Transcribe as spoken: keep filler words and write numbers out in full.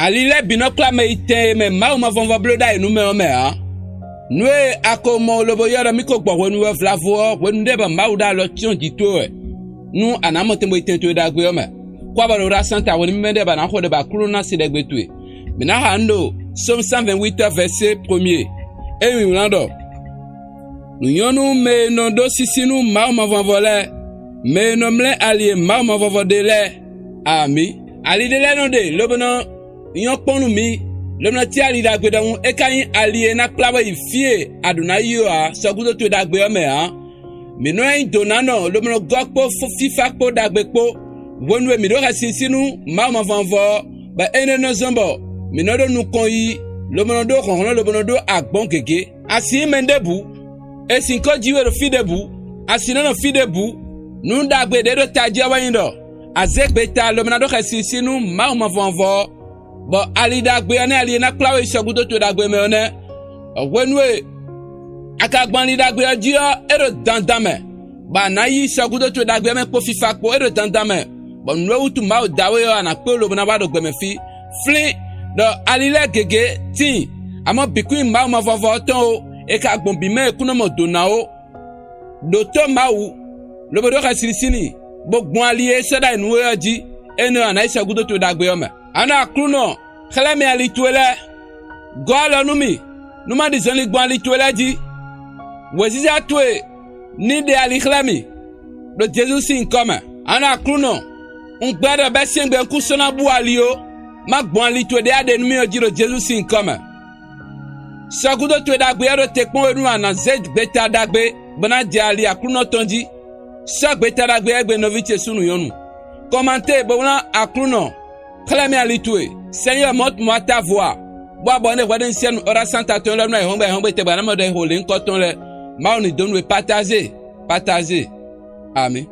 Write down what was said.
Ali lɛ bi nɔ kpla mɛ yi tɛn e mɛ Mawu mavɔnvɔ blo ɖayi nu mɛ ɔ mɛ a. Nu e a ko mɔ lobo yɔ ɖɔ mi ko gbɔ hwenu wɛ vlavo ɔ, hwenu ɖe bɔ Mawu ɖo alɔ cyɔn ji towe wɛ. Nu a na mɔ tɛn bo yi tɛn towe ɖagbe ɔ mɛ. Kɔ abɔ ɖo ɖa santa hwenu mi mɛ ɖe ba na xo ɖe ba Aklunɔ na se ɖɛgbe towe. Mi na xa nu ɖo Psaume cent vingt-huit verset premier. E yin wlan ɖɔ: Nuyɔnnu mɛ e nɔ ɖo sisi nu Mawu mavɔnvɔ lɛ, mɛ e nɔ mlɛ ali e Mawu mavɔnvɔ ɖe lɛ. Ami. Ali ɖe lɛ nɔ ɖe lobo nɔ nyɔ kpɔn nu mi, lobo nɔ ti ali ɖagbe ɖɔhun e ka yin ali e na kpla we yi fie a ɖo na yi ɔ a, sɔgudo towe ɖagbe ɔ mɛ a. Mi nɔ yin donanɔ lobo nɔ gɔ kpo f- fifa kpo ɖagbe kpo. Hwenu e mi ɖo xɛsisi nu Mawu mavɔnvɔ ɔ, bɔ enɛ nɔ zɔn bɔ mi nɔ ɖo nukɔn yi lobo nɔ ɖo hlɔnhlɔn lobo nɔ ɖo agbɔn gege. Asi mɛ ɖebu, e sin ko ji we ɖo fi ɖebu, asi nɔ nɔ fi ɖebu. Nu ɖagbe ɖe ɖo taji ɔ wɛ yin ɖɔ a ze gbeta lobo na ɖo xɛsisi nu Mawu mavɔnvɔ ɔ, bɔ ali ɖagbe ɔ nɛ, ali e na kpla we yi sɔgudo towe ɖagbe mɛ ɔ nɛ. Hwenu e a ka gbɔn ali ɖagbe ɔ ji ɔ, e ɖo dandan mɛ, bɔ a na yi sɔgudo towe ɖagbe ɔ mɛ kpo fifa kpo, e ɖo dandan mɛ, bɔ nu e wutu Mawu da we ɔ, a na kpe lobo na wa ɖo gbɛmɛ fi. Flin ɖɔ ali lɛ gege tin, amɔ bikun yin Mawu mavɔnvɔ ɔ tɔn o, e ka gbɔn bi mɛ e kun nɔ mɔ dona o. Ɖo to Mawu lobo ɖo xɛsisi ni, bo gbɔn ali e sɔ ɖayi nu we ɔ ji, enɛ ɔ a na yi sɔgudo towe ɖagbe ɔ mɛ. Anɔ Aklunɔ, xlɛ mi ali towe lɛ. Gɔ alɔ nu mi, nu ma ɖi zɔnlin gbɔn ali towe lɛ ji. Wɛziza towe ni ɖe ali xlɛ mi ɖo Jesu sin yinkɔ mɛ. Anɔ Aklunɔ, un gbɛ ɖɔ bɛ siɛngbe un ku sɔ na bu ali o, ma gbɔn ali towe ɖe a ɖe nu mi ɔ ji ɖo Jesu sin yinkɔ mɛ. Sɔgudo towe ɖagbe ɔ ɖo te kpɔn we nu a na ze gbeta ɖagbe bo na jɛ ali Aklunɔ tɔn ji. Sɔ gbeta ɖagbe egbe nɔvi ce sunnu nyɔnu. Kɔmante bo wlan Aklunɔ, xlɛ mi ali towe, Seigneur montre-moi ta voie. Bɔ abɔ ne hwɛɖe ŋsɛnu ɔra santa tɔn lɛ nu ayi hɔngbe ayi hɔngbe tɛgba na mɔ ɖe ho le ŋkɔ tɔn lɛ. Mawu ni donu e partager, partager. Amen.